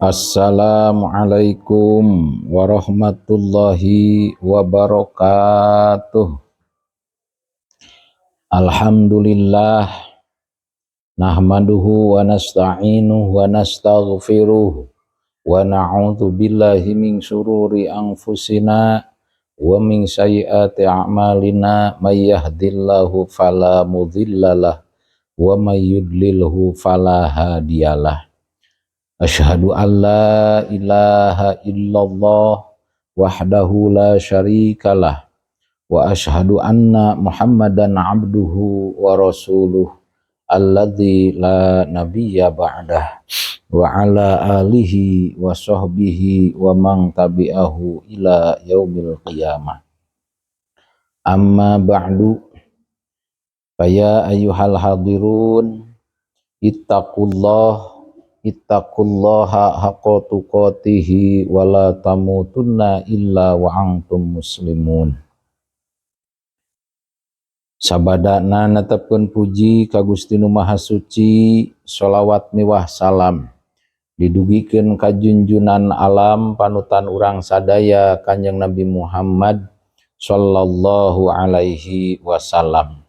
Assalamualaikum warahmatullahi wabarakatuh. Alhamdulillah nahmaduhu wa nasta'inuhu wa nastaghfiruh wa na'udzu billahi min syururi anfusina wa min sayyiati a'malina. May yahdihillahu fala mudhillalah wa may yudlilhu fala hadiyalah. Asyhadu an la ilaha illallah wahdahu la syarikalah wa asyhadu anna Muhammadan abduhu wa rasuluh alladzi la nabiyya ba'dah wa ala alihi wa sahbihi wa man tabi'ahu ila yaumil qiyamah. Amma ba'du, faya ayyuhal hadirun, ittaqullah, ittaqullaha haqqa tuqatihi wa la tamutunna illa wa antum muslimun. Sabadana netepkeun puji ka Gusti Nu Maha Suci, sholawat miwah salam didugikeun ka junjunan alam, panutan urang sadaya, Kanjeng Nabi Muhammad sallallahu alaihi wasallam.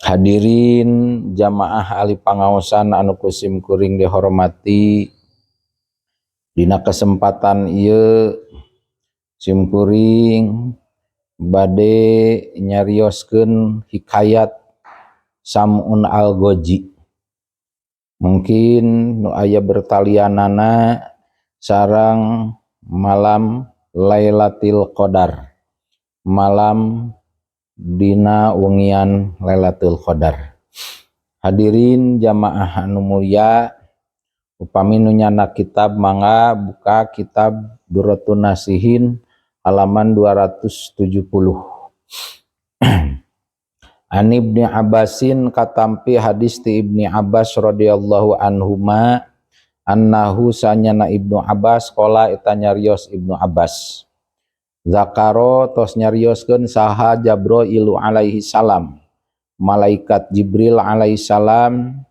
Hadirin jamaah ahli pangaosan anu ku sim kuring dihormati, dina kesempatan ieu sim kuring bade nyarioskeun hikayat Sam'un Al-Ghazi, mungkin nu aya bertalianana sareng malam Lailatul Qadar, malam dina wengian Lailatul Qadar. Hadirin jamaah anu mulia, upami nu nyandak kitab mangga buka kitab Durratun Nasihin halaman 270. An Ibni Abbasin, katampi hadis ti Ibni Abbas radhiyallahu anhuma, annahu sanyana Ibnu Abbas, qala eta nyarios Ibnu Abbas, Zakaro tos nyarioskeun saha Jabrailu alaihi salam, malaikat Jibril alaihi salam,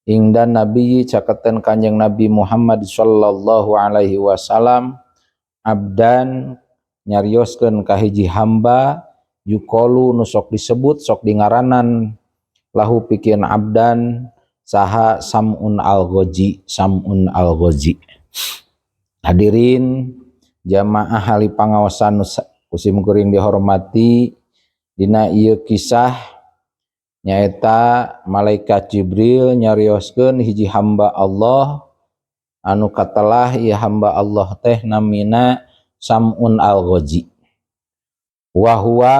ingdan Nabi caketan Kanjeng Nabi Muhammad sallallahu alaihi wasallam, abdan nyarioskeun ka hiji hamba, yuqalu nu sok disebut, sok dingaranan, lahu pikeun abdan saha Sam'un Al-Ghazi. Sam'un Al-Ghazi. Hadirin jamaah ahli pangaosan ku sim kuring dihormati, dina ieu kisah nyaeta malaikat Jibril nyarioskeun hiji hamba Allah anu katelah ieu hamba Allah teh namina Sam'un Al-Ghazi. Wa huwa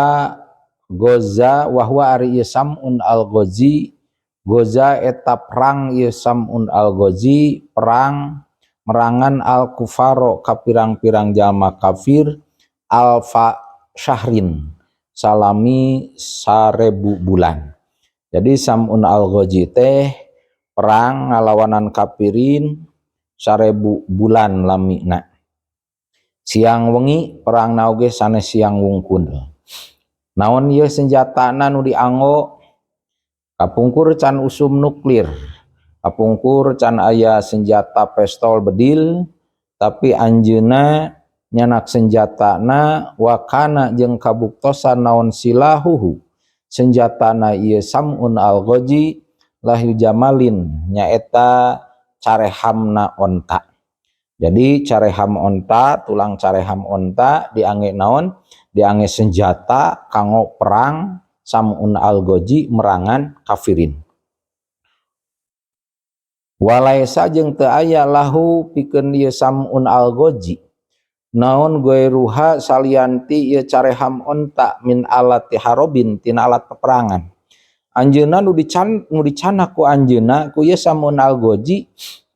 goza, wa huwa ari ieu Sam'un Al-Ghazi, goza eta perang ieu Sam'un Al-Ghazi, perang merangan al-kufaro ka pirang-pirang jalma kafir, alfa syahrin salami 1000 bulan. Jadi Sam'un Al-Ghazi teh perang ngalawanan kafirin 1000 bulan lamina. Siang wengi perang oge sanes siang wungkul. Naon ieu senjatana nu dianggo? Kapungkur can usum nuklir. Kapungkur can aya senjata pistol, bedil, tapi anjeuna nyanak senjatana, wakana jeung kabuktosan naon silahuhu senjatana ieu Sam'un Al-Ghazi, lahyu jamalin nyaeta carehamna onta. Jadi careham onta, tulang careham onta diangge naon? Diangge senjata kanggo perang Sam'un Al-Ghazi merangan kafirin. Walaisa jeung teu aya lahu pikeun ieu Sam'un Al-Ghazi naon gairuha salianti ieu careham onta, min alati harobin tina alat peperangan. Anjeunna nu dicanak ku anjeunna, ku ieu Sam'un Al-Ghazi,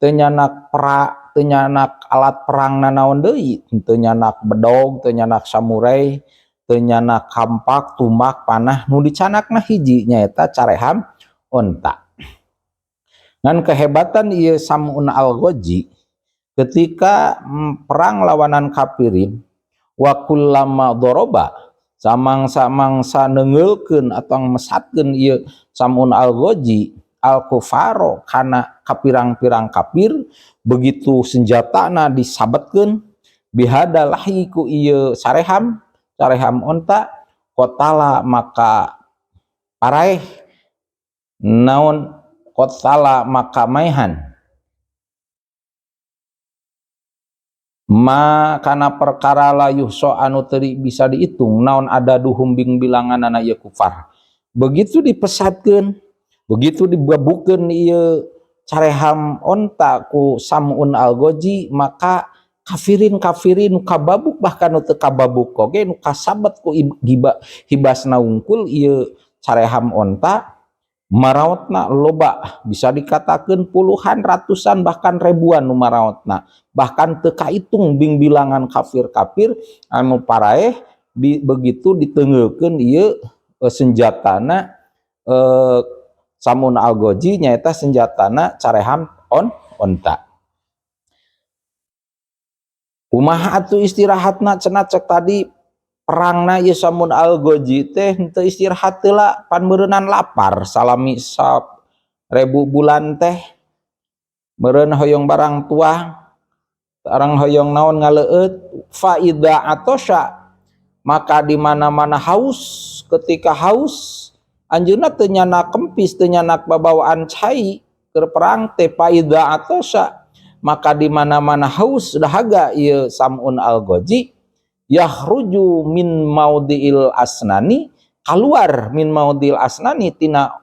teu nyanak pra teu nyanak alat perang nanaon deui, teu nyanak bedog, teu nyanak samurai, teu nyanak kampak, tumbak, panah. Nu dicanakna hiji, nyaeta careham onta. Ngan kehebatan ieu Sam'un Al-Ghazi ketika perang lawanan kafirin, wa kullama doroba samangsa-mangsa neungeulkeun atau mesatkeun ieu Sam'un Al-Ghazi al kufaro kana kapirang-pirang kafir. Begitu senjatana disabetkeun bihada lahi ku ieu sareham, sareham onta, qatala maka paraeh naon, qatala maka maehan ma kana perkara la yuhso anu teu bisa dihitung naon ada duhum bing bilanganana ieu kufar. Begitu dipesatkeun, begitu dibabukeun ieu careham onta ku Samun al-Ghaji, maka kafirin-kafirin nu kababuk bahkan nu teu kababuk oge nu kasabet ku hibasna wungkul ieu careham onta, maraotna loba, bisa dikatakan puluhan, ratusan, bahkan ribuan nu maraotna. Bahkan teu kaitung bing bilangan kafir-kafir anu paraeh begitu ditenggeukeun ieu senjatana Samun al-Ghaji, nyaeta senjatana careham onta. Kumaha atuh istirahatna cenah? Cek tadi perangna ieu Samun al-Ghaji teh henteu istirahat heula, pan meureunnan lapar salami 1000 bulan teh, meureun hoyong barang tuang, barang hoyong naon ngaleueut. Fa idza atosya, maka di mana-mana haus, ketika haus anjeunna teu nyanak kempis, teu nyanak babawaan cai keur perang teh. Fa idza atosya, maka di mana-mana haus dahaga ieu Samun al-Ghaji, yahruju min maudhi'il asnani, keluar min maudhi'il asnani tina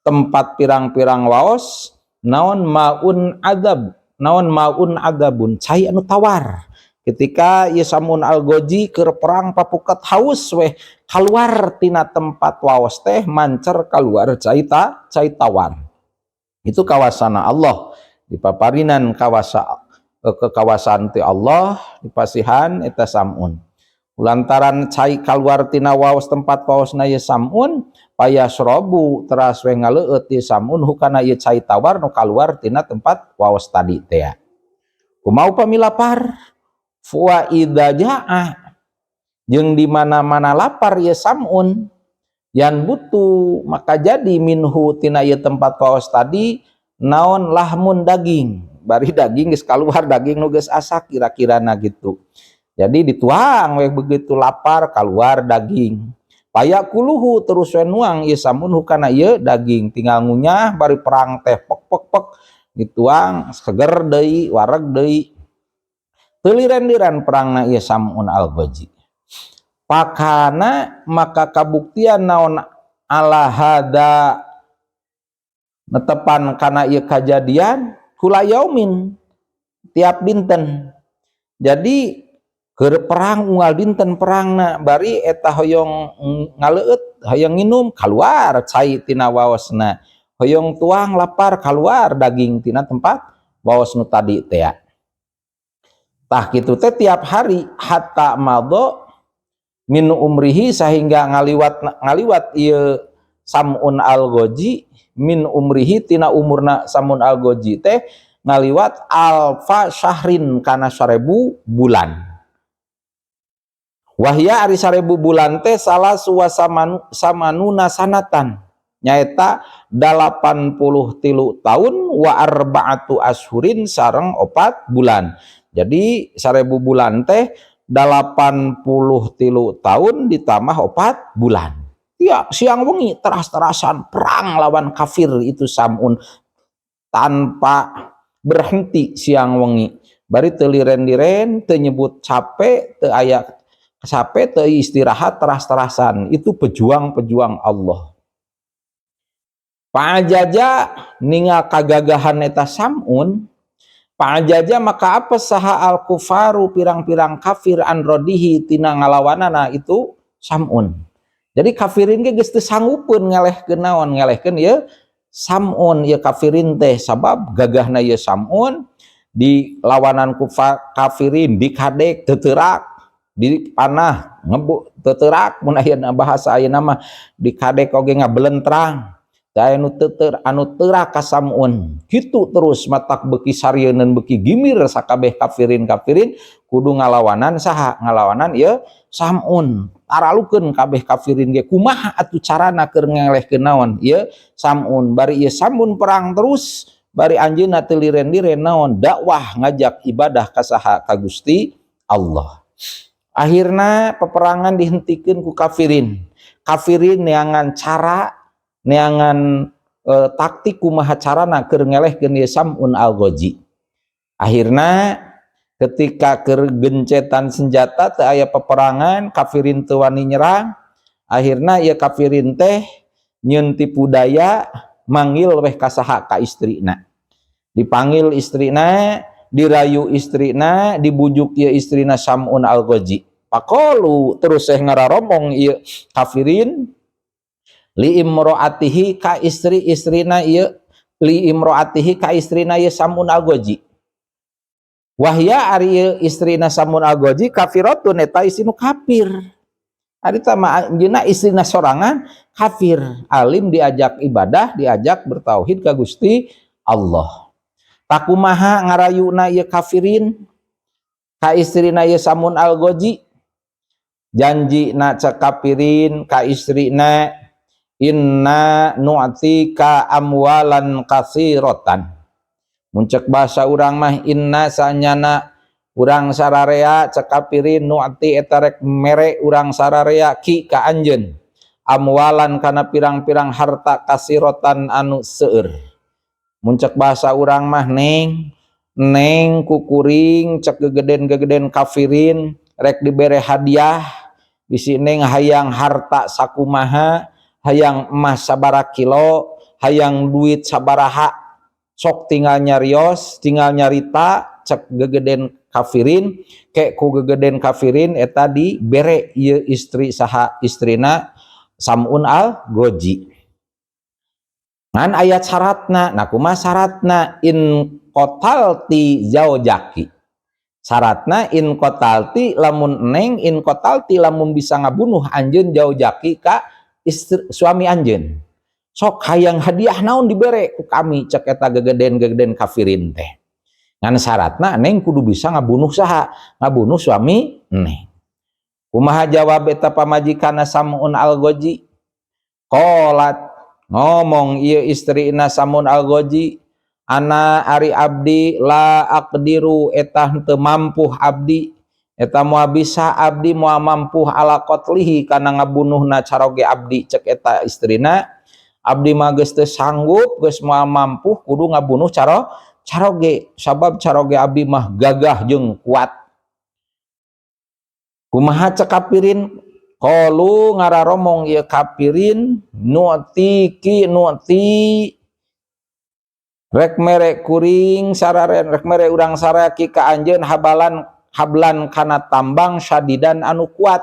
tempat pirang-pirang waos naon maun adab, naon maun adabun, cai anu tawar. Ketika ieu Samun al-Ghaji keur perang papukat haus weh, keluar tina tempat waos teh mancer keluar cai cai tawar. Itu kawasana Allah dipaparinan kawasa kekawasan ti Allah dipasihan eta Samun. Lantaran cai keluar tina waos, tempat waosna ieu Samun, payasrobu, teras we ngaleueut ieu Samun hukana ieu cai tawar nu kaluar tina tempat waos tadi teh. Kumaha upami lapar? Wa idza jaa, jeung di mana-mana lapar ieu Samun, yan butuh, maka jadi minhu tina ieu tempat waos tadi naon lahmun, daging. Bari daging geus keluar, daging nu geus asak kira-kirana gitu. Jadi dituang we, begitu lapar keluar daging, payakuluhu, terus we nuang ieu Samun hukana ieu daging, tinggal ngunyah. Bari perang teh pek pek pek dituang, seger deui, wareg deui. Teu liren-liren perangna ieu Samun al-Ghaji. Pakana, maka kabuktian naon ala hada, netepan kana ieu kajadian, kula yaumin, tiap dinten. Jadi keur perang unggal dinten perangna, bari eta hoyong ngaleueut, hoyong nginum, keluar cai tina waosna, hoyong tuang lapar, keluar daging tina tempat waos nu tadi teh. Tah, kitu teh tiap hari, hatta madho min umrihi, sehingga ngaliwat ngaliwat ieu Samun al-Ghaji, min umrihi, tina umurna Samun al-Ghaji teh ngaliwat alfa syahrin, kana 1000 bulan. Wahya, ari 1000 bulan teh salah samanuna sanatan, nyaeta 83 tahun, wa arba'atu ashurin, sareng 4 bulan. Jadi 1000 bulan teh 83 tahun ditambah 4 bulan. Ya, siang wengi teras-terasan perang lawan kafir itu Samun tanpa berhenti siang wengi. Bari teu liren-liren, teu nyebut capek, teu aya capek, teu istirahat, teras-terasan. Itu pejuang-pejuang Allah. Fa'ajaza, ningal kagagahan eta Samun, fa'ajaza, maka apa saha al kufaru, pirang-pirang kafir, an rodihi, tina ngalawanana itu Samun. Jadi kafirin ge geus teu sanggupeun ngalehkeun naon, ngalehkeun ieu Samun, ieu kafirin teh, sabab gagahna ieu Samun di lawanan ku kafirin, dikadek teu teurak, dipanah ngebu teu teurak, mun ayeuna bahasa ayeuna mah dikadek oge ngabelentrang. Teu aya nu teu anu teurak ka Samun. Kitu terus matak beuki sarieun, beuki gimir sakabeh kafirin-kafirin kudu ngalawanan saha? Ngalawanan ieu Samun. Taralukeun kabeh kafirin ge, kumaha atuh carana keur ngelehkeun naon ieu Samun. Bari ieu Samun perang terus, bari anjeunna teu liren-liren naon? Dakwah, ngajak ibadah ka saha? Ka Gusti Allah. Akhirna peperangan dihentikeun ku kafirin. Kafirin neangan cara, neangan taktik kumaha carana keur ngelehkeun ieu Samun Al-Ghaji. Akhirna ketika keur gencetan senjata, teu aya peperangan, kafirin teu wani nyerang. Akhirna ieu kafirin teh nyeun tipu daya, manggil weh ka saha? Ka istrina. Dipanggil istrina, dirayu istrina, dibujuk ieu istrina Samun Al-Ghaji. Faqalu, terus teh ngararomong ieu kafirin li imroatihi ka istri-istrina ieu, li imroatihi ka istrina ieu Samun Al-Ghaji. Wahya, ari ieu istrina Samun Al-Ghaji, kafiratun, eta istri nu kafir. Ari tama anjeunna istrina sorangan kafir, alim diajak ibadah, diajak bertauhid ka Gusti Allah. Tah, kumaha ngarayuna ieu kafirin ka istrina ieu Samun Al-Ghaji? Janji na cek kafirin ka istrina, inna nu'tika amwalan katsiratan. Mun cek bahasa urang mah, inna sanyana urang sararea, cek kafirin, nu'ti eta rek mere urang sararea, ki ka anjeun, amwalan kana pirang-pirang harta, katsirotan anu seueur. Mun cek bahasa urang mah, neng, neng kukuring, cek gegeden-gegeden kafirin, rek dibere hadiah, bisi neng hayang harta sakumaha, hayang emas sabara kilo, hayang duit sabaraha, sok tinggal nyarios, tinggal nyarita, cek gegeden kafirin. Kek ku gegeden kafirin eta dibere ieu istri saha? Istrina Samun Al Goji. Ngan aya syaratna. Nah, kumaha syaratna? In qatalti zaujaki, syaratna in qatalti lamun neng, in qatalti lamun bisa ngabunuh anjeun, zaujaki ka istri, suami anjeun, sok hayang hadiah naon dibere ku kami, cek eta gegeden-gegeden kafirin teh. Ngan syaratna neng kudu bisa ngabunuh saha? Ngabunuh suami neng. Kumaha jawab eta pamajikanna Samun Al-Ghaji? Qalat, ngomong ieu istrina Samun Al-Ghaji, ana ari abdi, la aqdiru eta henteu mampu abdi, eta moal bisa abdi, moal mampu, ala qatlihi kana ngabunuhna caroge abdi. Cek eta istrina, abdi mah geus teu sanggup, geus moal mampu kudu ngabunuh caroge, sabab caroge abdi mah gagah jeung kuat. Kumaha cek kafirin? Qalu, ngararomong ieu kafirin, nu'ti ki, nu'ti rek mere kuring sararen, rek mere urang saraki ka anjeun, habalan, hablan kana tambang, syadidan anu kuat.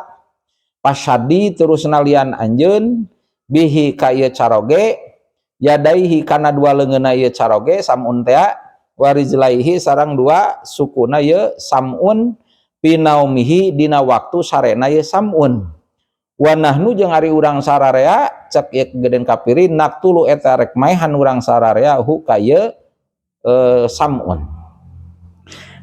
Pasyadi, terus nalian anjeun, bihi ka ieu caroge, yadaihi kana dua leungeunna ieu caroge Samun tea, warijlaihi sareng dua sukuna ieu Samun, pinaumihi dina waktu sarena ieu Samun. Wa nahnu jeung ari urang sararea, cek ieu geden kafirin, naqtulu eta rek maehan urang sararea, hu ka ieu Samun.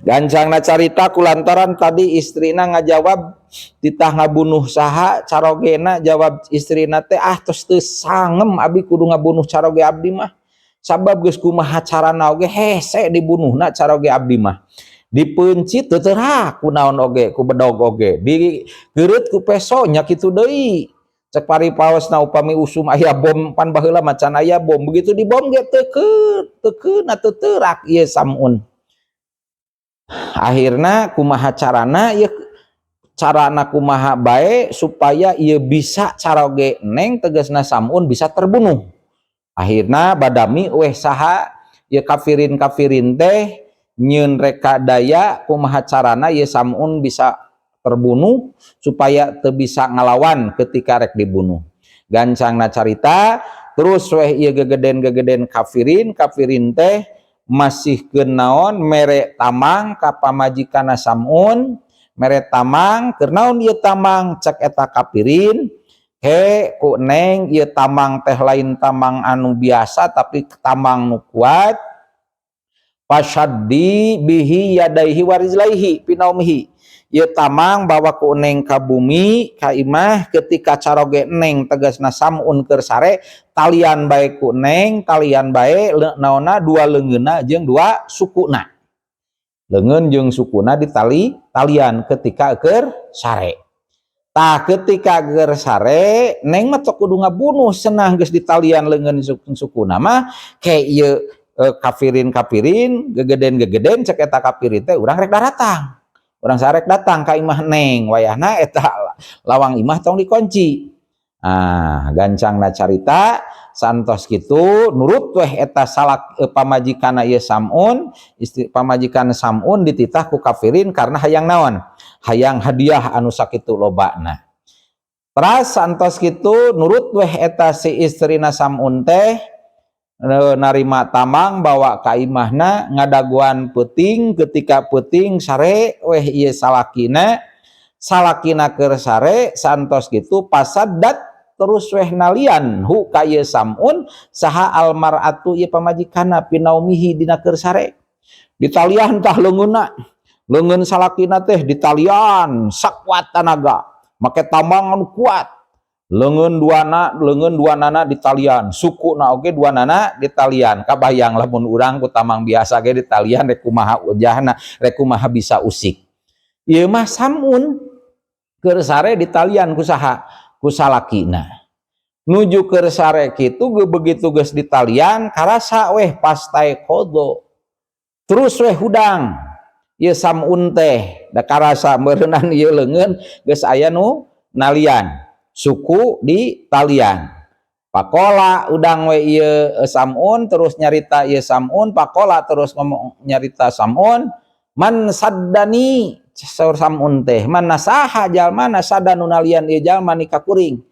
Gancangna carita, kulantaran tadi istrina ngajawab titah ngabunuh saha carogena, jawab istrina teh, ah, tos teu sangem abi kudu ngabunuh caroge abdi mah, sabab geus kumaha carana oge hese dibunuhna caroge abdi mah. Dipeuncit teu teurak ku naon oge, ku bedog oge, digeureut ku peso nya kitu deui. Cek paripaosna, upami usum aya bom, pan baheula mah can aya bom, begitu dibom ge teu teu keuna, teu teurak ieu Samun. Akhirna kumaha carana ieu, carana kumaha bae supaya ieu bisa caroge neng, tegasna Samun, bisa terbunuh. Akhirna badami weh saha ieu kafirin-kafirin teh nyeun reka daya kumaha carana ieu Samun bisa terbunuh supaya teu bisa ngalawan ketika rek dibunuh. Gancangna carita, terus weh ieu gegeden-gegeden kafirin kafirin teh masih kenaon, mere tamang ka pamajikanna Samun. Mere tamang keur naon ieu tamang? Cek eta kafirin. He ku Neng, ieu tamang teh lain tamang anu biasa, tapi tamang nu kuat. Fasyaddi bihi yadaihi warijlaihi pinaumihi. Ieu tamang bawa ku Neng ka bumi, ka imah. Ketika caroge Neng, tegasna Samun keur sare, talian bae ku Neng, talian bae naonna, dua leungeunna jeung dua sukuna. Leungeun jeung sukuna ditali talian ketika keur sare. Tah, ketika keur sare, Neng mah tok kudu ngabunuh senah, geus ditalian leungeun sukuna mah ke ieu kafirin-kafirin gegeden-gegeden. Cek eta kafirin teh, urang rek daratang, urang sarek datang ka imah Neng, wayahna eta lawang imah tong dikunci. Ah, gancangna carita, santos kitu nurut weh eta salak pamajikanna ieu Samun. Istri pamajikan Samun dititah ku kafirin karena hayang naon, hayang hadiah anu sakitu lobana. Teras santos kitu nurut weh eta si istrina Samun teh, narima tamang, bawa ka imahna, ngadaguan peuting. Ketika peuting, sare weh ieu salakina. Salakina keur sare, santos kitu fasaddat, terus weh nalian hu ka ieu Samun saha almar'atu ieu pamajikanna pinaumihi dina keur sare. Ditalian tah leungeunna, leungeun salakina teh ditalian sakuat tanaga make tamang anu kuat. Leungeun duana, leungeun duanana ditalian, sukuna oge duanana ditalian. Kabayang lamun urang ku tamang biasa ge ditalian, rek kumaha ujahna, rek kumaha bisa usik? Ieu mah Samun keur sare ditalian ku saha? Ku salakina. Nuju keur sare kitu, begitu geus ditalian karasa weh, fastaiqadha, terus weh hudang ieu Samun teh, da karasa meureunan ieu leungeun geus aya nu nalian, suku di talian. Faqala, udang we ieu Samun, terus nyarita ieu Samun. Faqala, terus ngomong nyarita Samun, man saddani, saur Samun teh, man nasaha jalma nasada nu nalian ieu jalma ni ka kuring,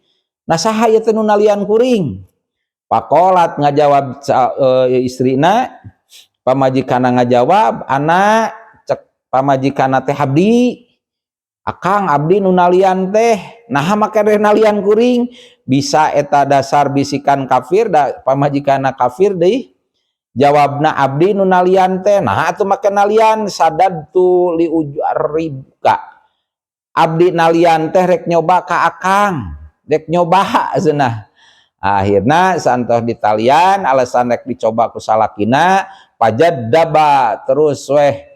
nasaha ieu teh nu nalian kuring? Faqalat, ngajawab istrina, pamajikanna ngajawab, ana, cek pamajikanna teh, abdi akang, abdi nu nalian teh. Naha make nalian kuring? Bisa eta dasar bisikan kafir, da pamajikanna kafir deui. Jawabna, abdi nu nalian teh. Nah, atuh make nalian? Sadadtu li ujarribuka, abdi nalian teh rek nyoba ka akang, rek nyoba cenah. Akhirna santos ditalian, alasan rek dicoba ku salakina. Fajaddaba, terus weh,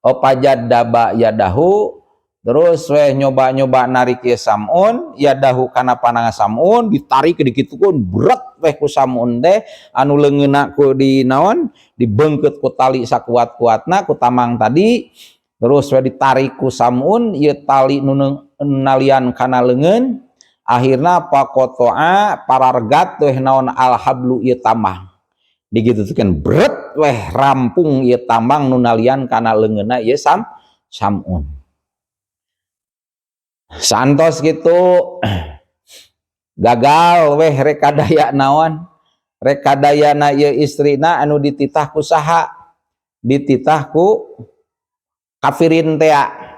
oh, fajaddaba yadahu, terus weh nyoba-nyoba narik ieu Samun, yadahu kana panangan Samun ditarik, dikitukeun, berat weh ku Samun teh anu leungeunna ku di naon, dibeungkeut ku tali sakuat-kuatna ku tamang tadi. Terus weh ditarik ku Samun ieu tali nu nalian kana leungeun. Akhirna faqatha'a, parargat weh naon, alhablu ieu tamang. Digitukeun, bret weh rampung ieu tamang nu nalian kana leungeunna ieu Samun. Santos gitu gagal weh rekadaya naon, rekadayana ieu istrina anu dititah ku saha, dititah ku kafirin tea.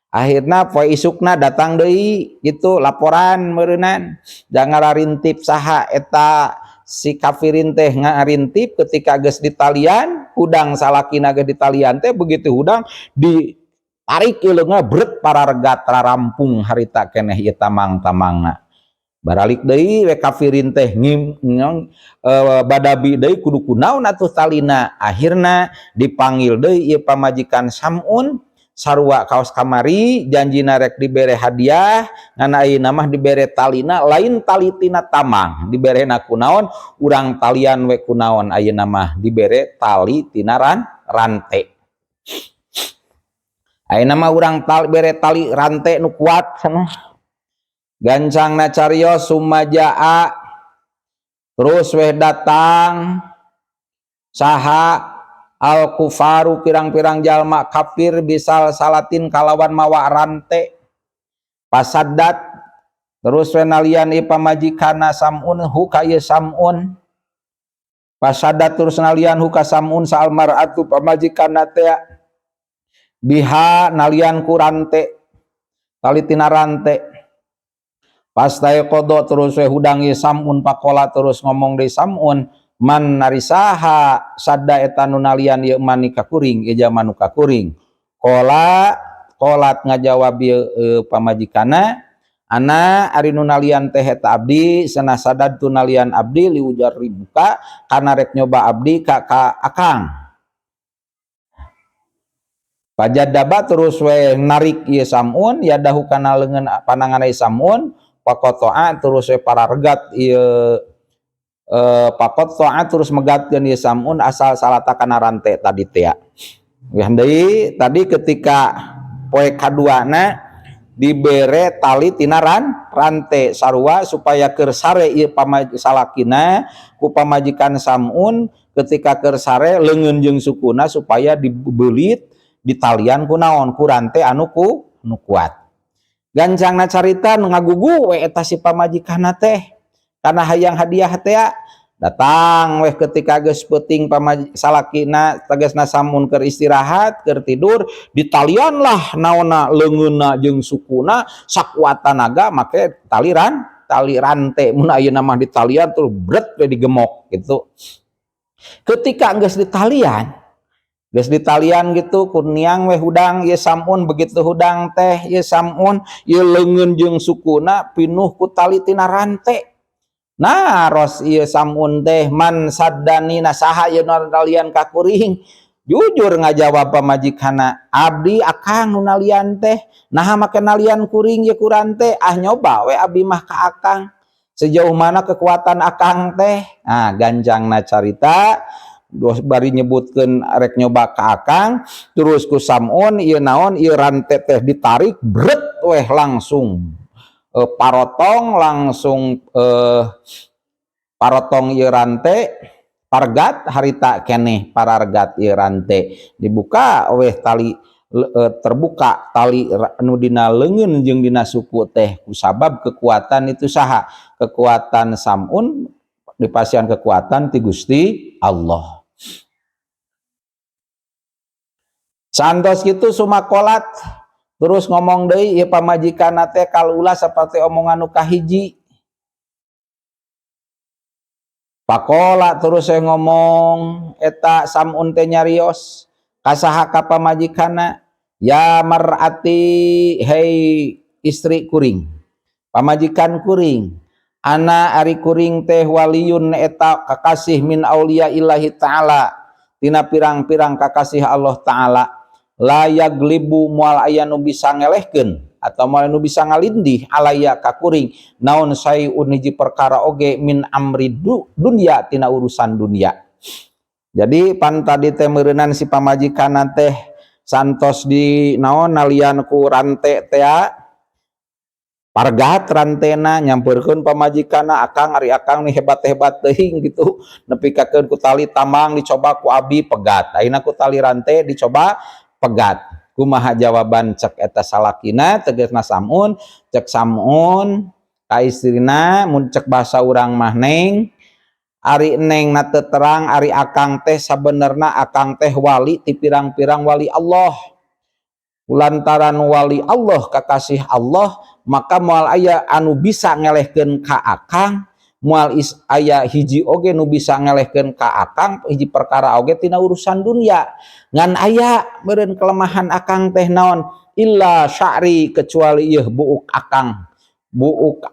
Akhirna poe isukna datang deui gitu laporan meureunan, jangan rintip saha eta si kafirin teh ngarintip. Ketika geus ditalian, hudang salakina geus ditalian teh, begitu hudang di tarik ieu leungeun, bret pararegat, rarampung harita keneh ieu tamang-tamangna. Baralik deui we kafirin teh ngim ngong, badabi deui, kudu kunaon atuh talina? Akhirna dipanggil deui ieu pamajikan Samun, sarua kaos kamari, janjina rek dibere hadiah, ngan ayeuna mah dibere talina, lain tali tina tamang diberena kunaon, urang talian we kunaon, ayeuna mah dibere tali tina rante. Ayeuna mah urang tali, bere tali rante nu kuat cenah. Gancangna carios, summa jaa, terus weh datang saha al kufaru, pirang-pirang jalma kafir, bisalsalatin, kalawan mawa rante. Fasaddat, terus we nalian ieu pamajikanna Samun hu ka ieu Samun. Fasaddat, terus nalian hu ka Samun sa almar'atu pamajikanna teh, biha, nalian ku rante, tali tina rante. Fastaiqadha terus we hudang ieu Samun, faqala terus ngomong deui Samun, man ari saha sadda eta nu nalian ieu man ka kuring, ieu jalma nu ka kuring. Qala qalat ngajawab ieu pamajikanna, ana ari nu nalian teh eta abdi cenah, sadadtu nalian abdi liujarribuka kana rek nyoba abdi ka akang. Fajadaba terus we narik ieu Samun yadahu kana leungeun panangan ieu Samun, faqata'a terus we pararegat ieu, faqata'a terus megatkeun ieu Samun assalsalata kana rante tadi teh. Yang deui tadi ketika poe kaduana dibere tali tina rante sarua supaya keur sare ieu salakina ku pamajikan Samun, ketika keur sare leungeun jeung sukuna supaya dibeulit ditalian ku naon, ku rante anu ku nu kuat. Gancangna carita, ngagugu we eta si pamajikanna teh karena hayang hadiah teh. Datang weh ketika geus peuting salakina, tegasna Samun keur istirahat, keur tidur, ditalian lah naonna, leungeunna jeung sukuna sakuat tanaga make tali rante. Mun ayeuna mah ditalian terus bret we digemok gitu. Ketika geus ditalian gitu ku niang we hudang ieu Samun. Begitu hudang teh ieu Samun, ieu leungeun jeung sukuna pinuh ku tali tina rante. Nah, ros ieu Samun teh, man saddani, na saha ieu nu nalian ka kuring? Jujur ngajawab pamajikanna, abdi akang nu nalian teh. Naha make nalian kuring ieu ku rante? Ah, nyoba we abdi mah ka akang sejauh mana kekuatan akang teh. Nah, gancangna carita, bari nyebutkeun rek nyoba ka akang, terus ku Samun ieu naon, ieu rante teh ditarik, bret weh langsung parotong, langsung parotong ieu rante, pargat harita keneh parargat ieu rante. Dibuka weh tali, terbuka tali nu dina leungeun jeung dina suku teh kusabab kekuatan itu saha, kekuatan Samun dipasihan kekuatan ti Gusti Allah. Santos gitu sumakolat terus ngomong deui ieu pamajikanna teh kalula seperti omongan nu kahiji. Faqala terus saya ngomong eta Samun teh nyarios kasaha, ka pamajikanna, ya mar'ati, hei istri kuring, pamajikan kuring, ana ari kuring teh waliyun eta kakasih min auliya illahi ta'ala tina pirang-pirang kakasih Allah Ta'ala, la yaglibu moal aya nu bisa ngelehkeun atau moal nu bisa ngalindih alaya ka kuring naon syai'un hiji perkara oge min amri dunya tina urusan dunia. Jadi pan tadi teh meureunan si pamajikan teh santos di naon, nalian ku rante teh, pargat rantena. Nyamperkeun pamajikanna, akang, ari akang nih hebat-hebat teuing gitu, nepikakeun ku tali tambang dicoba ku abi pegat, ayeuna ku tali rante dicoba pegat, kumaha jawaban? Cek eta salakina, tegasna Samun, cek Samun ka istrina, mun cek bahasa urang mah, neng, ari neng na teu terang, ari akang teh sabenerna akang teh wali ti pirang-pirang wali Allah. Lantaran wali Allah, kakasih Allah, maka moal aya anu bisa ngelehkeun ka akang, moal aya hiji oge nu bisa ngelehkeun ka akang hiji perkara oge tina urusan dunia. Ngan aya meureun kelemahan akang teh naon, illa sya'ri, kecuali ieu buuk akang, buuk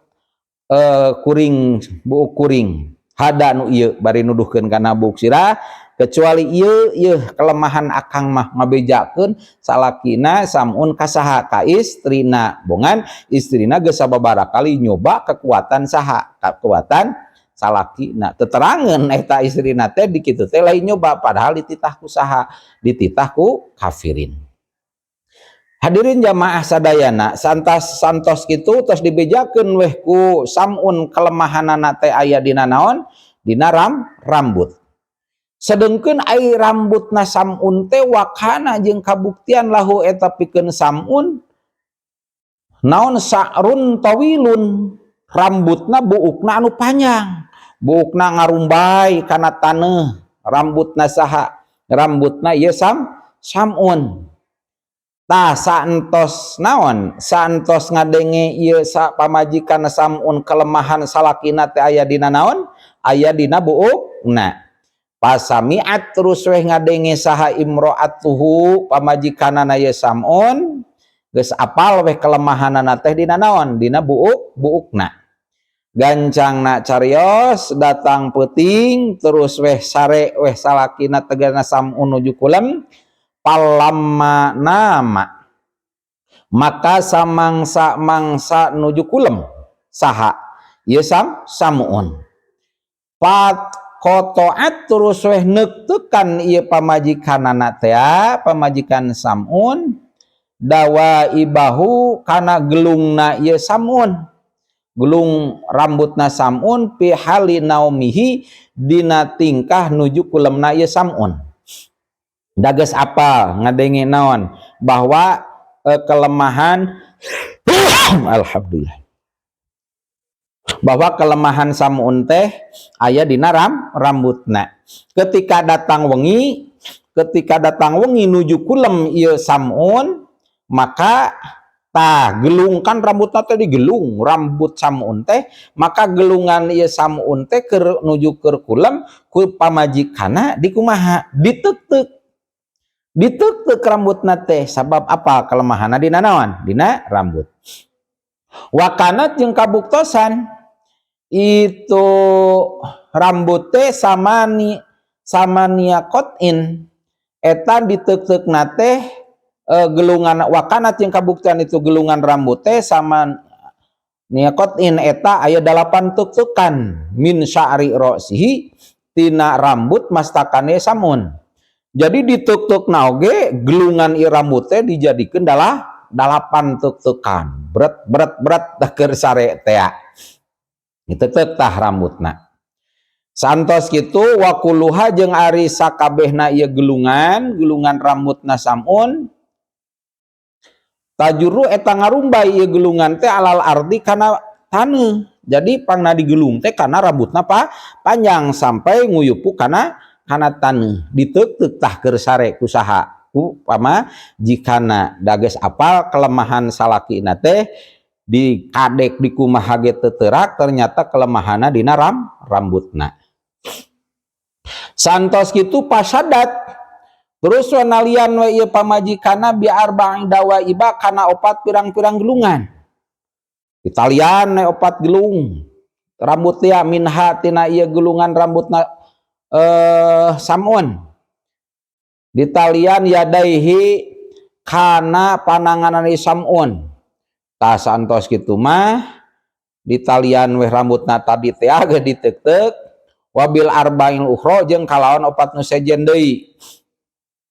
kuring, buuk kuring hada nu ieu, bari nuduhkeun kana buuk sirah, kecuali ieu ieu kelemahan akang mah. Ngabejakeun salakina Samun kasaha, ka istrina. Bongan istrina geus sababaraha kali nyoba kekuatan saha, kekuatan salakina. Teterangeun eta istrina teh di kitu teh lain nyoba, padahal dititah ku saha, dititah ku kafirin. Hadirin jamaah sadayana, santas santos kitu tos dibejakeun weh ku Samun kelemahanana teh aya dina naon, dina rambut. Sedengkeun ai rambutna Samun teh wakana jeung kabuktian lahu eta pikeun Samun naon, sa'run tawilun, rambutna buukna anu panjang, buukna ngarumbay kana taneuh. Rambutna saha? Rambutna ieu Samun. Tah, saentos naon, saentos ngadenge ieu sa pamajikan Samun kelemahan salakina teh aya dina naon, aya dina buukna. Pasamiat, terus weh ngadenge saha imro'atuhu, pamajikanana ye Samun, geus apal weh kelemahanana teh dina naon, dina buuk buukna. Gancangna carios, datang peuting terus weh sare weh salakina, tegana Samun nuju kulem. Palamma nama, maka samangsa-mangsa nuju kulem saha ieu Samun, pat kotoat, terus weh neuktekan ieu pamajikanana teh, pamajikan Samun, dawa ibahu kana gelungna ieu Samun, gelung rambutna Samun, fi hali naumihi, dina tingkah nuju kulemna ieu Samun. Da geus apal ngadenge naon, bahwa kelemahan, alhamdulillah, bahwa kelemahan Samun teh aya dina rambutna. Ketika datang wengi, ketika datang wengi nuju kulem ieu Samun, maka tah gelungkan rambutna teh, digelung rambut Samun teh. Maka gelungan ieu Samun teh keur nuju keur kulem ku pamajikanna dikumaha, diteuk-teuk, diteuk rambutna teh. Sabab apa? Kelemahanna dina naon, dina rambut. Wakanat, jeung kabuktosan itu rambut teh samani samania kotin eta diteuk-teukna teh gelungan. Wakanat, jeung kabuktian itu gelungan rambut teh sama niakotin eta aya dalapan tuk-tukan min sya'ri ro'sihi, tina rambut mastakane Samun. Jadi dituk-tuk oge gelungan ieu rambut teh dijadikeun dalah dalapan tuk-tukan, berat berat berat dah keur sare teh diteuk tah rambutna. Santos kitu, wakuluha, jeung ari sakabehna ieu gelungan gelungan rambutna Samun, tajuru, eta ngarumbay ieu gelungan teh alal ardi, kana taneuh. Jadi pangna digelung teh kana rambutna pa panjang sampai nguyupu kana kana taneuh. Diteuk-teuk tah keur sare ku saha, ku pamajikana. Da geus apal kelemahan salakina teh, dikadek dikumaha ge teu teurak, ternyata kelemahanna dina rambutna. Santos kitu, pasadat, terus we nalian we ieu pamajikana bi arba'i dawaiba, kana opat pirang-pirang gelungan. Ditalian we opat gelung rambut ya, minha, tina ieu gelungan rambutna Samun, ditalian yadaihi, kana pananganan Samun. Tah, santos kitu mah ditalian weh rambutna tadi teh ge diteuk-teuk, wabil arba'il ukhra, jeung kalawan opat nu sejen deui.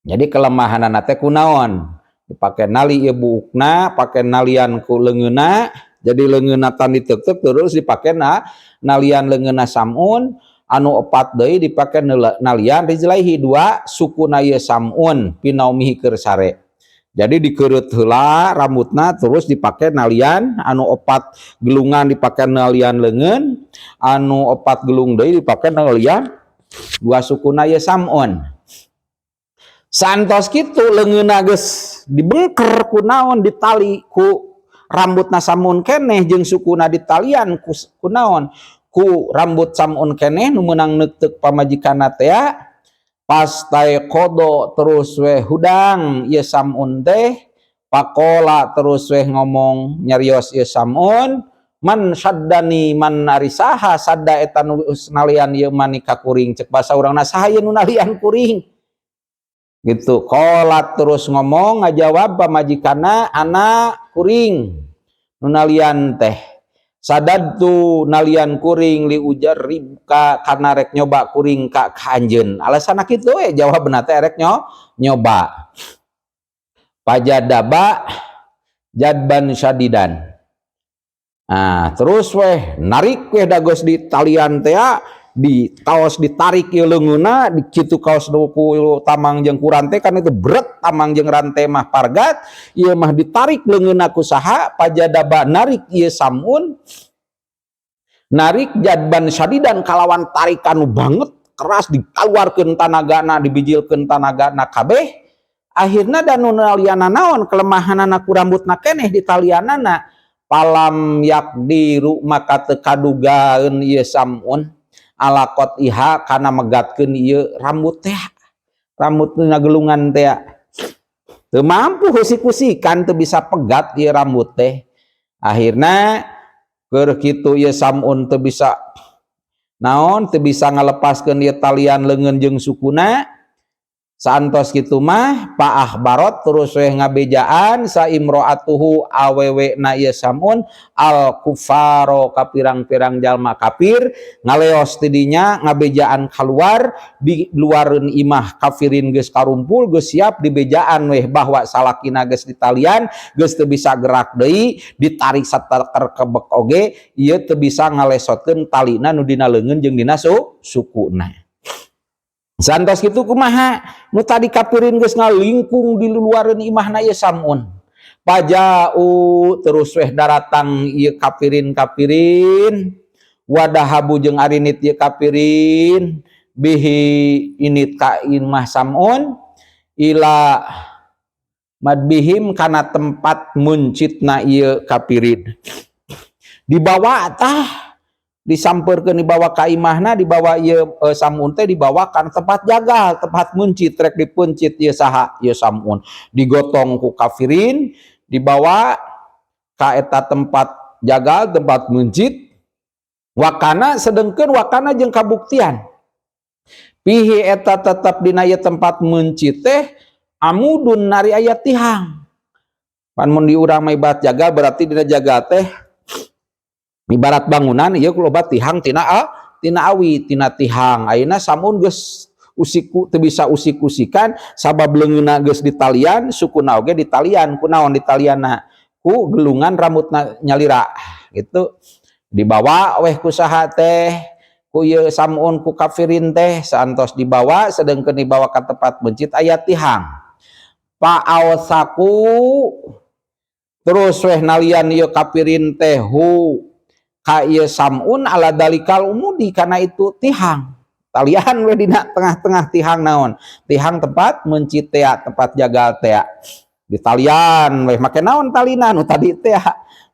Jadi kelemahanana teh kunaon, dipake nali ieu buukna, pake nalian ku leungeunna. Jadi leungeunna tan diteuk-teuk, terus dipake na nalian leungeunna Samun. Anu opat deui dipake nalian rijlaihi, dua sukuna ieu Samun, pinaumihi, keur sare. Jadi dikereut heula rambutna, terus dipake nalian anu opat gelungan dipake nalian leungeun, anu opat gelung deui dipake nalian dua sukuna ieu Samun. Santos kitu, leungeunna geus dibengker ku naon, ditali ku rambutna Samun keneh, jeung sukuna ditalian ku naon, ku rambut Samun keneh nu meunang neukteuk pamajikanna teh. Pastaiqadha, terus we hudang ieu Samun teh. Pakola, terus weh ngomong nyarios ieu Samun, man saddani, man, ari saha, sadda, eta nu nalian ieu mani ka kuring. Cek basa urangna, saha ieu nu nalian kuring gitu. Qolat, terus ngomong ngajawab pamajikanna, ana, kuring nu nalian teh, sadadtu, nalian kuring, li ujarribka, karena rek nyoba kuring ka anjeun. Alasan kitu we jawabna teh, rek nyoba. Pajadaba jadban syadidan. Nah, terus weh narik weh, da geus di talian teh, di kaos ditarik ieu leungeunna di kitu. Kaos nu ku tamang jeung ku rante kan itu berat, tamang jeung rante mah pargat, ieu mah ditarik leungeunna ku saha. Pajadaba, narik ieu Samun, narik jadban syadidan, kalawan tarikan nu banget keras, dikaluarkeun tanagana, dibijilkeun tanagana kabeh. Akhirna da nu nalianna naon, kelemahanana ku rambutna keneh ditalianana. Falam yaqdiru, maka teu kadugaeun ieu Samun ala qat'iha, kana megatkeun ieu rambut teh, rambut gelungan teh. Teu mampu, husik-husikan teu bisa pegat ieu rambut teh. Akhirna keur kitu ieu Samun teu bisa naon, teu bisa ngalepaskeun ieu talian leungeun jeung sukuna. Saantos kitu mah, fa akhbarat, terus weh ngabejaan sa imro'atuhu, awewe na ieu Samun, al kufaro, ka pirang-pirang jalma kafir. Ngaleos tidinya, ngabejaan keluar di luareun imah. Kafirin geus karumpul, geus siap. Dibejaan weh bahwa salakina geus ditalian, geus teu bisa gerak deui, ditarik sateker kebek oge ieu teu bisa ngalesotkeun talina nu dina leungeun jeung dina sukuna. Santos kitu kumaha? Nu tadi kafirin geus ngalingkung di luareun imahna ieu Samun. Faja'u, terus weh daratang ieu kafirin-kafirin. Wa dzahabu, jeung arinit ieu kafirin, bihi, init ka imah Samun, ila madbihim, kana tempat muncitna ieu kafirin. Dibawa tah, disamperkeun, dibawa ka imahna, dibawa ieu Samun teh, dibawa ka tempat jagal, tempat muncit, rek dipencit ieu saha, ieu Samun. Digotong ku kafirin, dibawa ka eta tempat jagal, tempat muncit. Wakana, sedengkeun wakana, jeung kabuktian fihi, eta tetep dina ieu tempat muncit teh, amudun, nari aya tihang. Pan mun di urang mah ibarat jagal, berarti dina jagal teh ibarat bangunan ieu loba tihang tina awi, tina tihang. Ayeuna Samun geus usiku teu bisa usik-usikan, sabab leungeunna geus ditalian, sukuna oge ditalian. Kunaon ditalianna? Ku gelungan rambutna nyalira gitu. Dibawa weh ku saha teh, ku ieu Samun, ku kafirin teh. Saantos dibawa, sedengkeun dibawa ka tempat mencit aya tihang. Fa autsaqu, terus weh nalian ieu kafirin teh, hu, ka ieu Samun, ala dzalikal umudi, kana itu tihang. Talian we dina tengah-tengah tihang naon, tihang tempat mencit tea, tempat jagal tea. Ditalian weh make naon, talina nu tadi tea.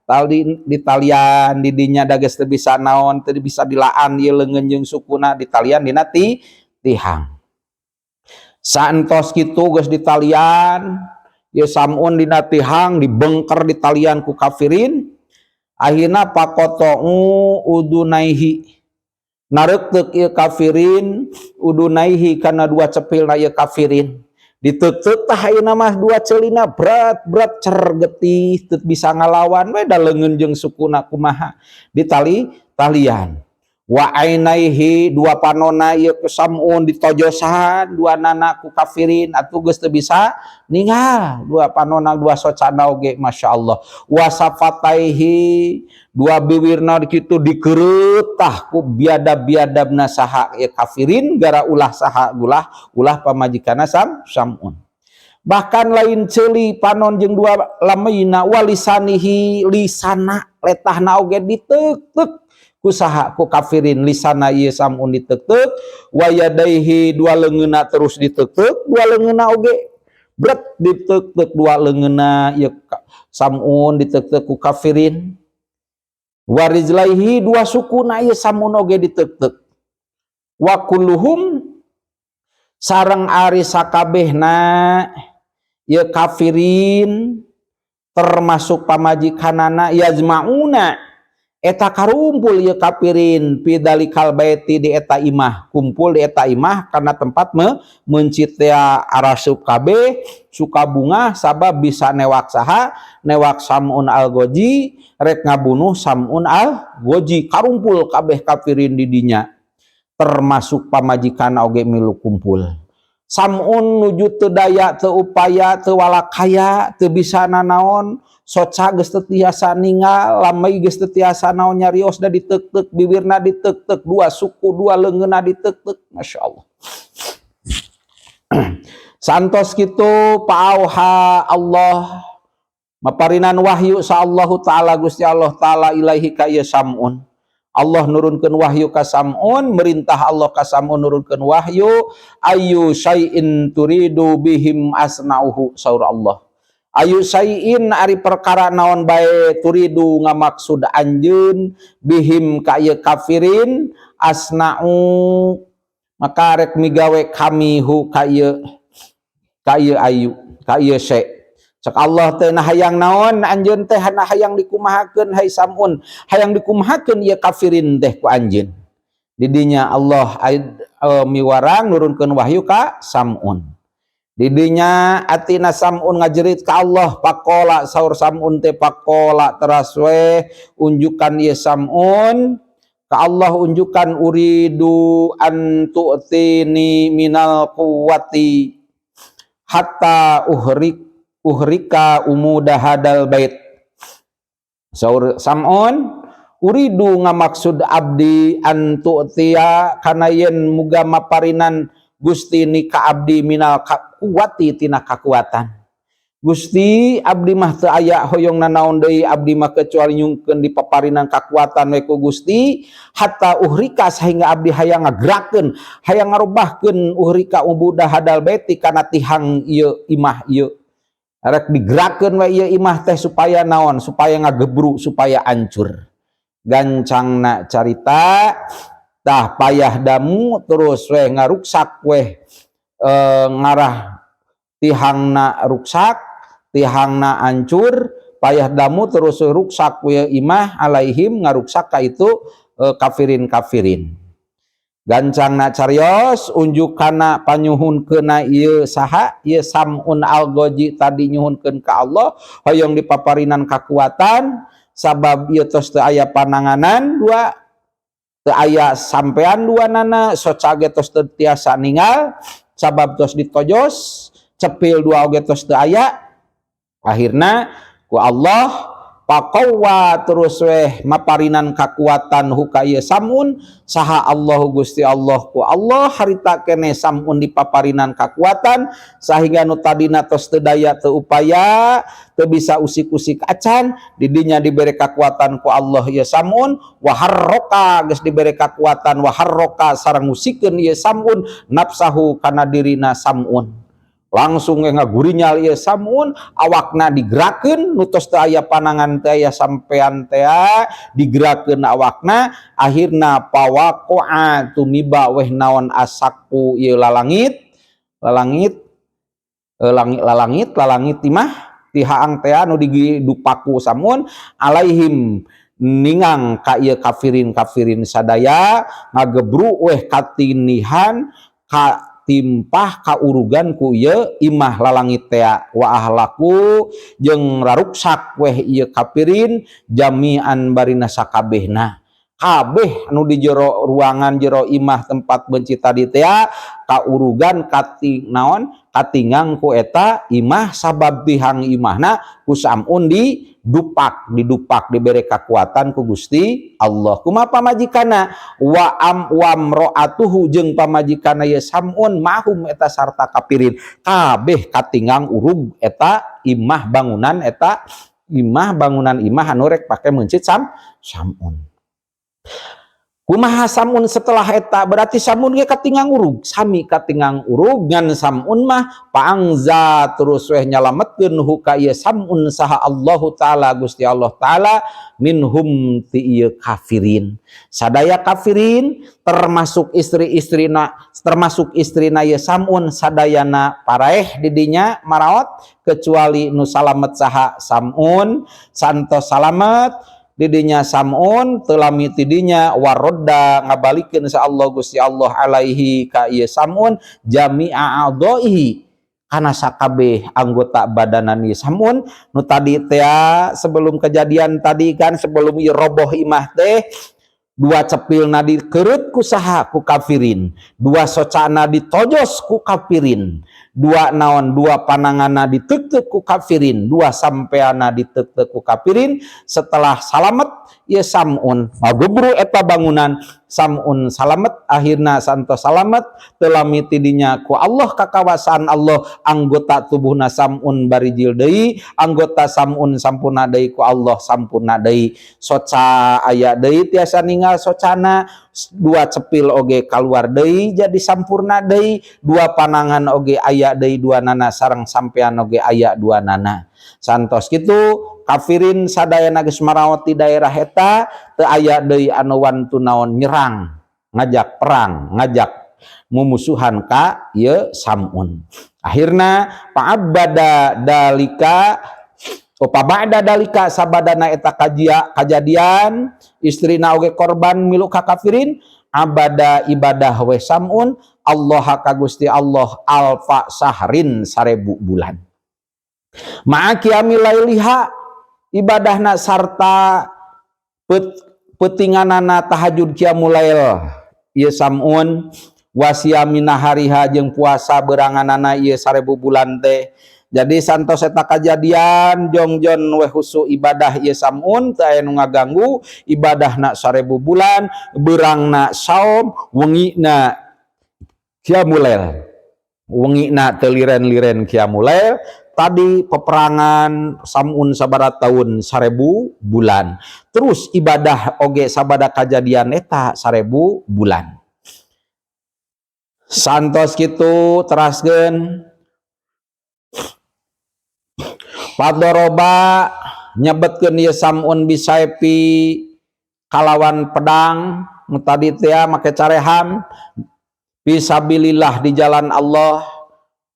Tali ditalian di dinya, da geus teu bisa naon, teu bisa dilaan ieu leungeun jeung sukuna, ditalian dina tihang. Saentos kitu geus ditalian ieu Samun dina tihang, dibengker, ditalian ku kafirin. Akhirna faqatha'u udunaihi, nareukteuk ieu kafirin, udunaihi, kana dua cepilna ieu kafirin. Diteuk-teuk tah ayeuna mah dua celina, berat-berat, cer getih, teu bisa ngalawan we, da leungeun jeung sukuna kumaha ditali talian. Wa ainaihi, dua panona ieu ku Samun ditojosan dua nana ku kafirin. Atuh geus teu bisa ningal dua panona, dua socana oge, masyaallah. Wa safataihi, dua biwirna kitu dikereut tah ku biadab-biadabna saha, ieu kafirin, gara ulah saha, ulah ulah pamajikanna Samun. Bahkan lain ceuli, panon jeung dua lameuna, walisanihi, lisana, letahna oge diteuk-teuk ku saha, ku kafirin. Lisana ieu Samun diteuk-teuk. Wa yadaihi, dua leungeunna terus diteuk-teuk, dua leungeunna oge bret diteuk-teuk, dua leungeunna ieu Samun diteuk-teuk ku kafirin. Warijlaihi, dua sukuna ieu Samun oge diteuk-teuk. Wa kulluhum, sareng ari sakabehna ieu kafirin termasuk pamajikanana, yajmauna, eta karumpul ieu kafirin, fi dzalikal baiti, di eta imah, kumpul di eta imah karena tempat meuncit teh. Arasup kabeh suka bunga, sabab bisa newak saha, newak Samun al-Ghaji, rek ngabunuh Samun al-Ghaji. Karumpul kabeh kafirin di dinya, termasuk pamajikan oge milu kumpul. Samun nuju teu daya, teu upaya, teu walakaya, teu bisa nanaon. Soca geus teu tiasa ningal, lamai geus teu tiasa naon nyarios, da diteuk-teuk, bibirna diteuk-teuk, dua suku, dua leungeunna diteuk-teuk, masyaallah. Santos kitu, fa'auha Allah, maparinan wahyu sa Allahu taala, Gusti Allah taala, ilaihi, ka ieu Samun. Allah nurunkeun wahyu ka Samun, merintah Allah ka Samun nurunkeun wahyu, "Ayu syai'in turidu bihim asna'uhu." Saur Allah, "Ayu syai'in, ari perkara naon bae, turidu ngamaksud anjeun, bihim ka ieu kafirin, asna'u maka rek migawe kami, hu ka ieu, ka ieu ayu, ka ieu syai'." Cek Allah teh, "Nah, hayang naon anjeun teh? Nah, hayang dikumahakeun, hai Samun? Hayang dikumahakeun ieu kafirin teh ku anjeun?" Didinya Allah miwarang nurunkeun wahyu ka Samun. Didinya atina Samun ngajerit ka Allah. Pakola, saur Samun teh, pakola teras we unjukan ieu Samun ka Allah, unjukan, "Uridu an tu'tini minal quwwati hatta uhrik uhrika umuda hadal bait." Saur Samun, "Uridu ngamaksud abdi, an tu'tiya kana yen muga maparinan Gusti ni ka abdi, minal kuwati tina kakuatan. Gusti, abdi mah teu aya hoyong nanaon deui abdi mah kecuali nyungkeun dipaparinan kakuatan we ku Gusti, hatta uhrika sehingga abdi hayang ngagerakeun, hayang ngarubahkeun, uhrika umuda hadal baiti kana tihang ieu imah ieu. Rek digerakkeun we ieu imah teh supaya naon? Supaya ngagebru, supaya hancur." Gancangna carita tah, payah damu terus weh ngaruksak weh, ngarah tihangna ruksak, tihangna hancur. Payah damu terus ruksak we imah, alaihim ngaruksak ka itu kafirin kafirin. Gancangna carios, unjuk kana panyuhunkeunna ieu saha ieu Samun Al-Ghaji tadi nyuhunkeun ka Allah hoyong dipaparinan kakuatan, sabab ieu tos teu aya pananganan dua, teu aya sampean dua nana, soca ge tos teu tiasa ningal sabab tos ditojos, cepil dua oge tos teu aya. Akhirna ku Allah paqawwa terus weh maparinan kakuatan hu ka ieu Samun saha Allahu Gusti Allah. Ku Allah harita kene Samun dipaparinan kakuatan sehingga nu tadina tos teu daya, teu upaya, teu bisa usik-usik acan, didinya diberi kakuatan ku Allah ieu Samun. Wa harroka, geus diberi kakuatan, wa harroka sareng ngusikeun ieu Samun, nafsahu kana dirina Samun. Langsung ngagurinyal ieu Samun, awakna digerakkeun, nu tos teu aya panangan teh, aya sampean teh, digerakkeun awakna. Akhirna pawaqa'a tumiba weh naon asaku ieu lalangit, lalangit, langit, lalangit, lalangit imah tihaang teh anu didupaku Samun, alaihim ningang ka ieu kafirin kafirin sadaya, ngagebru weh katinihan, ka timpah kaurugan ku ieu imah lalangit tea. Wa ahlaku jeung raruksak weh ieu kafirin, jami'an barina sakabehna, kabeh anu di jero ruangan, jero imah tempat benci tadi tea, kaurugan, kati naon, katingang ku eta imah, sabab tihang imahna ku Samun di dupak, didupak, diberi kekuatan ku Gusti Allah. Kumaha pamajikana? Wa am wamro'atuhu jeung pamajikana ye Samun, mahum eta sarta kafirin kabeh katingang urug eta imah bangunan, eta imah bangunan, imah anu rek pake meuncit Samun. Kumaha Samun setelah eta? Berarti Samun ge katingang urug, sami katingang urug. Ngan Samun mah paangza terus weh nyalametkeun hu ka ieu Samun saha Allahu taala Gusti Allah taala, minhum ti ieu kafirin sadaya, kafirin termasuk istri-istrina, termasuk istrina ieu Samun, sadayana paraeh didinya maraot, kecuali nu salamet saha? Samun. Santos salamet didinya Samun, telami tidinya warodda ngabalikeun sa Allah Gusti Allah alaihi ka ieu Samun jami'a a'dhaihi kana sakabeh anggota badanan ieu Samun. Nu tadi teh, sebelum kejadian tadi kan, sebelum ieu roboh imah teh, dua cepilna dikereut ku saha? Ku kafirin. Dua socana ditojos ku kafirin. Dua naon, dua pananganna diteukteuk ku kafirin, dua sampeana diteukteuk ku kafirin. Setelah salamet ieu Samun, ngagebru eta bangunan, Samun salamet, akhirna santos salamet. Teu lami tidinya ku Allah, kakawasaan Allah, anggota tubuhna Samun barijil deui, anggota Samun sampurna deui ku Allah, sampurna deui, soca aya deui, tiasa ningal socana, dua cepil oge kaluar deui, jadi sampurna deui, dua panangan oge aya deui dua nana, sareng sampean oge aya dua nana. Santos kitu kafirin sadayana geus maraot di daerah eta, teu aya deui anu wantu naon nyerang, ngajak perang, ngajak mumusuhan ka ieu Samun. Akhirna fa'abada dalika, ba'da dalika, sabadana eta kajadian istrina oge korban milu ka kafirin, abada ibadah we Samun Allah ka Gusti Allah alfa sahrin 1000 bulan, ma'a qiyamil lailiha, ibadahna sarta peutinganana tahajud qiyamul lail ieu Samun, wasiyami nahariha, jeung puasa beranganana ieu 1000 bulan teh. Jadi santos eta kajadian, jongjon we husu ibadah ieu Samun, teu aya nu ngaganggu, ibadahna 1000 bulan, beurangna saum, wengina qiyamul lail, wengina teu liren-liren qiyamul lail. Tadi peperangan Samun sabaraha tahun? 1000 bulan. Terus ibadah oge sabada kajadian eta 1000 bulan. Santos kitu teraskeun, fadoroba nyebetkeun ieu Samun bisaifi kalawan pedang nu tadi teh make careham, fisabilillah, di jalan Allah,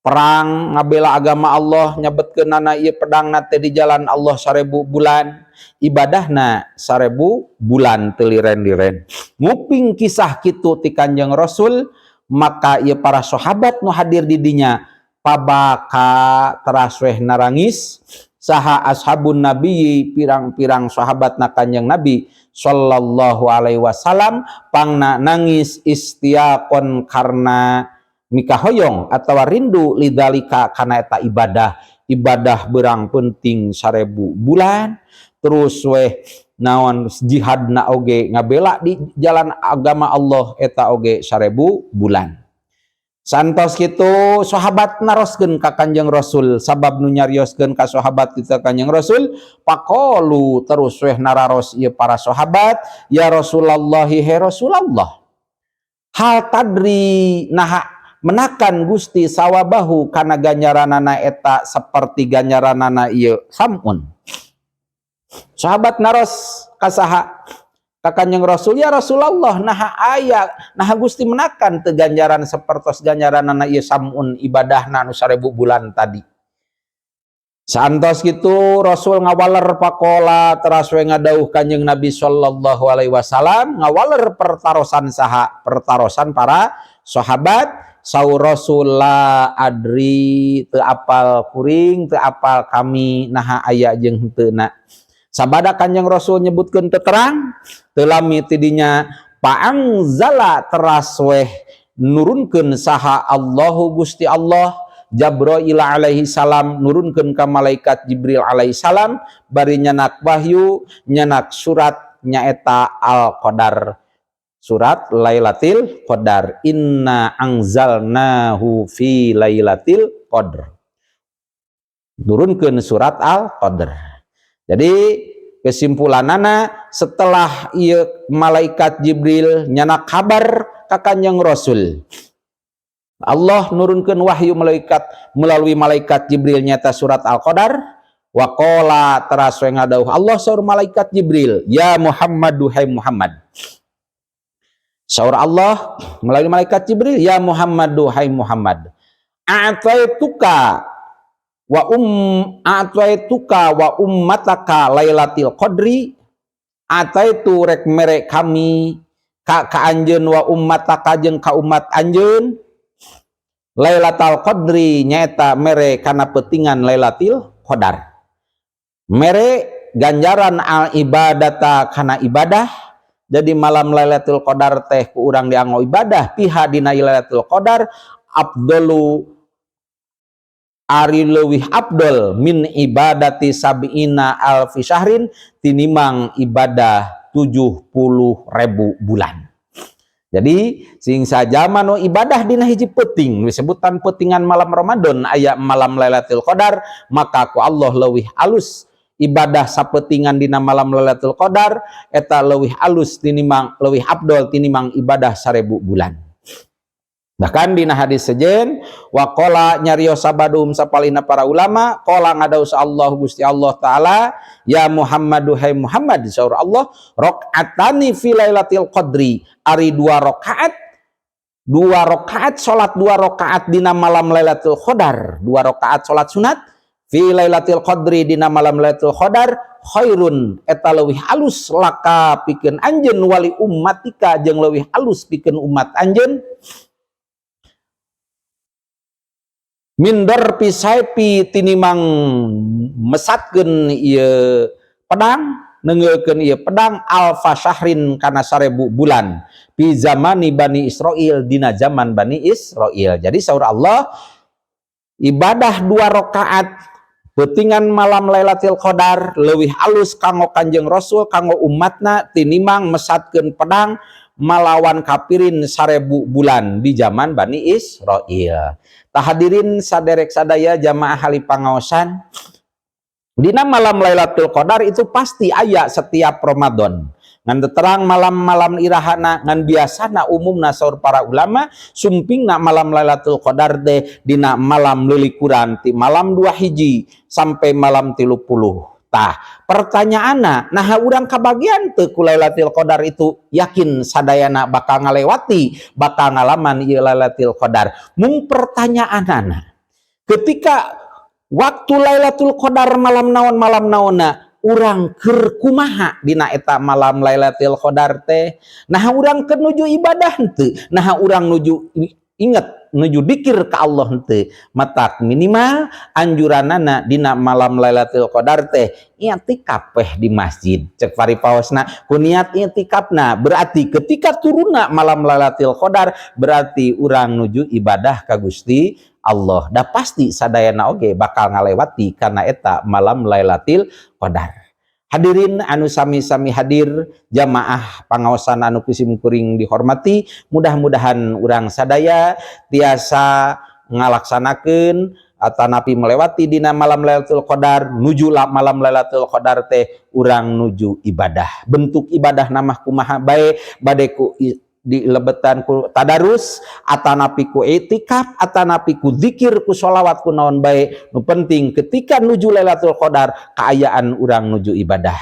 perang ngabela agama Allah, nyebetkeunana ieu pedangna teh di jalan Allah 1000 bulan, ibadahna 1000 bulan teu liren-liren. Nguping kisah kitu ti Kanjeng Rasul, maka ieu para sahabat nu hadir di dinya pabaka teras weh narangis saha ashabun nabi, pirang-pirang sahabat na Kanjeng Nabi sallallahu alaihi wasallam, pangna nangis istiaqon karena mikahoyong atau rindu, lidzalika kana eta ibadah, ibadah berang penting 1000 bulan, terus weh naon jihad na oge ngabela di jalan agama Allah eta oge 1000 bulan. Santos kitu sahabat naroskeun ka Kanjeng Rasul, sabab nu nyarioskeun ka sahabat kita Kanjeng Rasul. Faqalu terus weh nararos ieu para sahabat, ya Rasulullah, he Rasulullah, hal tadri, naha menakan Gusti sawabahu kana ganjaranana eta seperti ganjaranana ieu Samun? Sahabat naros kasaha? Ka Kanjeng Rasul. Ya Rasulullah, naha aya, naha Gusti menakan teu ganjaran sapertos ganjaranana ieu Samun, ibadahna anu 1000 bulan tadi? Santos gitu Rasul ngawaler, faqola teras we ngadauh Kanjeng Nabi sallallahu alaihi wasallam, ngawaler pertarosan saha? Pertarosan para sahabat. Saur Rasul, la adri, teu apal kuring, teu apal kami naha aya jeung henteu na. Sabada Kanjeng Rasul nyebutkeun teu terang, teu lami tidinya paangzala teras weh nurunkeun saha Allahu Gusti Allah Jabrail alaihi salam, nurunkeun ka malaikat Jibril alaihi salam, bari nyanak wahyu, nyanak surat, nyaeta Al-Qadar, surat Lailatul Qadar, inna anzalnahu fi Lailatul Qadar, nurunkeun surat Al-Qadar. Jadi kesimpulanana, setelah ieu malaikat Jibril nyanak kabar ka Kanjeng Rasul, Allah nurunkan wahyu malaikat melalui malaikat Jibril nyata surat Al-Qadar. Waqala teras we ngadauh Allah, saur malaikat Jibril, ya Muhammad, duhai Muhammad. Saur Allah melalui malaikat Jibril, ya Muhammad, duhai Muhammad, a'taituka wa a'taituka wa ummataka Lailatul Qadri. Ataitu rek mere kami ka anjeun, wa ummataka jeung ka umat anjeun, Lailatul Qadri, nyaeta mere kana petingan Lailatul Qadar, mere ganjaran al ibadata kana ibadah. Jadi malam Lailatul Qadar teh ku urang dianggo ibadah. Fiha dina Lailatul Qadar afdalu Ari leuwih afdol min ibadati sab'ina alfi syahrin tinimang ibadah 70.000 bulan. Jadi sing sajama nu ibadah dina hiji peuting disebutan peutingan malam Ramadan aya malam Lailatul Qadar, maka ku Allah leuwih alus ibadah sapeutingan dina malam Lailatul Qadar eta leuwih alus tinimang, leuwih afdol tinimang ibadah 1000 bulan. Bahkan dina hadis sejen waqala nyarios sabadum sapalina para ulama, qala ngadaus Allah Gusti Allah taala, ya Muhammadu, hai Muhammad, saur Allah, rakaatani fi lailatul qadri, ari dua rakaat, dua rakaat salat, dua rakaat dina malam Lailatul Qadar, dua rakaat salat sunat fi lailatul qadri dina malam Lailatul Qadar, khairun eta leuwih alus laka pikeun anjeun, wali ummatika jeung leuwih alus pikeun umat anjeun, min darbi saifi tinimang mesatkeun ieu pedang, neungeulkeun ieu pedang, alfa syahrin kana 1000 bulan, fi zamani Bani Israil dina zaman Bani Israil. Jadi saur Allah, ibadah dua rakaat peutingan malam Lailatul Qadar leuwih alus kanggo Kanjeng Rasul, kanggo umatna, tinimang mesatkeun pedang malawan kafirin 1000 bulan di zaman Bani Israil. Tah, hadirin saderek sadaya jamaah ahli pangaosan, dina malam Lailatul Qadar itu pasti aya setiap Ramadan. Ngan terang malam-malam irahana, ngan biasana umumna saur para ulama sumpingna malam Lailatul Qadar teh dina malam lelikuran ti malam 2 hiji sampai malam 30. Tah, pertanyaanna, nah, urang kabagian teu ku Lailatul Qadar itu? Yakin sadayana bakal ngalewati, bakal ngalaman ieu Lailatul Qadar. Mung pertanyaanana, ketika waktu Lailatul Qadar malam naon, malam naonna, urang keur kumaha dina eta malam Lailatul Qadar teh? Nah, urang keur nuju ibadah henteu? Nah, urang nuju inget, nuju dikir ka Allah henteu? Matak minimal anjuranana dina malam Lailatul Qadar teh i'tikaf weh di masjid. Cek paripaosna ku niat i'tikafna, berarti ketika turunna malam Lailatul Qadar berarti urang nuju ibadah ka Gusti Allah. Da pasti sadayana oge bakal ngalewati karena eta malam Lailatul Qadar. Hadirin anu sami-sami hadir jamaah pangaosan anu ku sim kuring dihormati, mudah-mudahan urang sadaya tiasa ngalaksanakeun atanapi melewati dina malam Lailatul Qadar. Nuju malam Lailatul Qadar teh urang nuju ibadah. Bentuk ibadah nama kumaha bae, bade ku di lebetan ku tadarus atanapi ku itikaf atanapi ku zikir, ku sholawat, ku naon bae, nu penting ketika nuju Lailatul Qadar kaayaan urang nuju ibadah.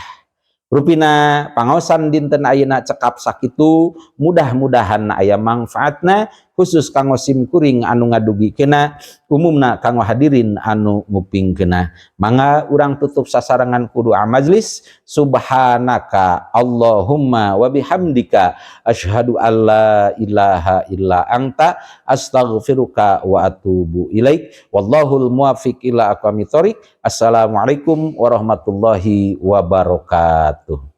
Rupina pangaosan dinten ayeuna cekap sakitu, mudah-mudahan aya manfaatna khusus kanggo sim kuring anu ngadugikeuna, umumna kanggo hadirin anu ngupingkeuna. Mangga urang tutup sasarengan ku doa majlis. Subhanaka Allahumma wa bihamdika, asyhadu alla ilaha illa anta, astaghfiruka wa atubu ilaik. Wallahul muwaffiq ila aqwamit thoriq. Assalamualaikum warahmatullahi wabarakatuh.